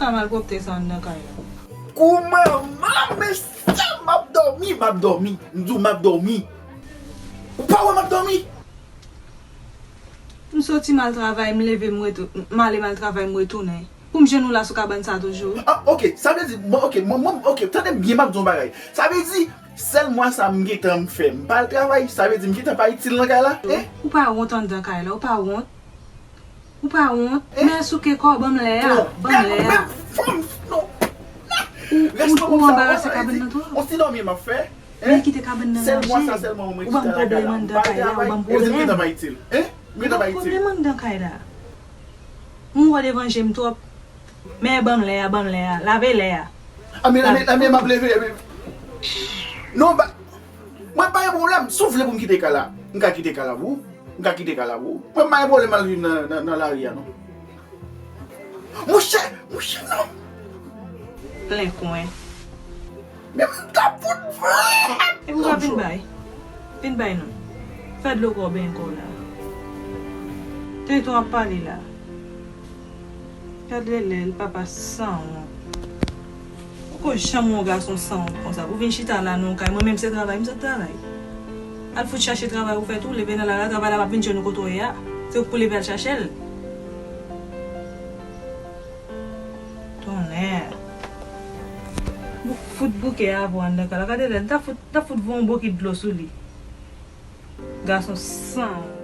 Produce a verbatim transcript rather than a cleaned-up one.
Sa malpwòpte sa anndan kay la. Kou manman, mesye, m ap dòmi, m ap dòmi. M di w m ap dòmi. Ou pa wè m ap dòmi? M soti m al travay, m leve m retou-, m ale m al travay, m retounen. Pou m jwenn ou la sou kabann sa toujou. Ah, ok, sa vle di, bon, ok, mwen, mwen, ok, tande m byen, m ap di yon bagay. Sa vle di, sèl mwa sa m gentan m fè, m pa al travay, sa vle di m gentan pa itil nan kay la, hein? Ou pa wont anndan kay la, ou pa wont? Ou pa wont? Eh? Men souke kò, ban m lè a, ban m lè a. Ou, ou, ou anbarase kabann nan twòp. On ti dòmi m ap fè. Men kite kabann nan ranje. Ou ban m pwoblèm anndan kay la, ou ban m pwoblèm. Ou ban m pwoblèm anndan kay la. M wè w devanje m twòp. Men ban m lè a, ban m lè a. Lave lè a. Amè, amè, amè, m ap leve. Non, ba, mwen pa gen pwoblèm. Si w vle pou m kite kay la, m ka kite kay la pou ou. M ka kite kay la pou ou. Mwen pa gen pwoblèm al viv nan, nan, nan lari a, non. Monchè, monchè, non. Plen kwen. Men m ta fout vle. Epi w pa vin bay. Vin bay non. Fè dlo kò w benyen kò w la. Tande w ap pale la. Gad lèlè, papa sanwont. Poko janm wè yon gason sanwont konsa. Pou vin chita la nan yon kay. Mwen menm se travay, m sot travay. Al fout chache travay ou fè tou, leve nan lari a, travay la p ap vin jwenn ou kote w ye a. Se ou k pou leve al chache l. Tonnè. Bou-, fout bouke avè w anndan kay la. Gade lè, n ta fout, n ta fout voye yon bokit dlo sou li. Gason sanwont.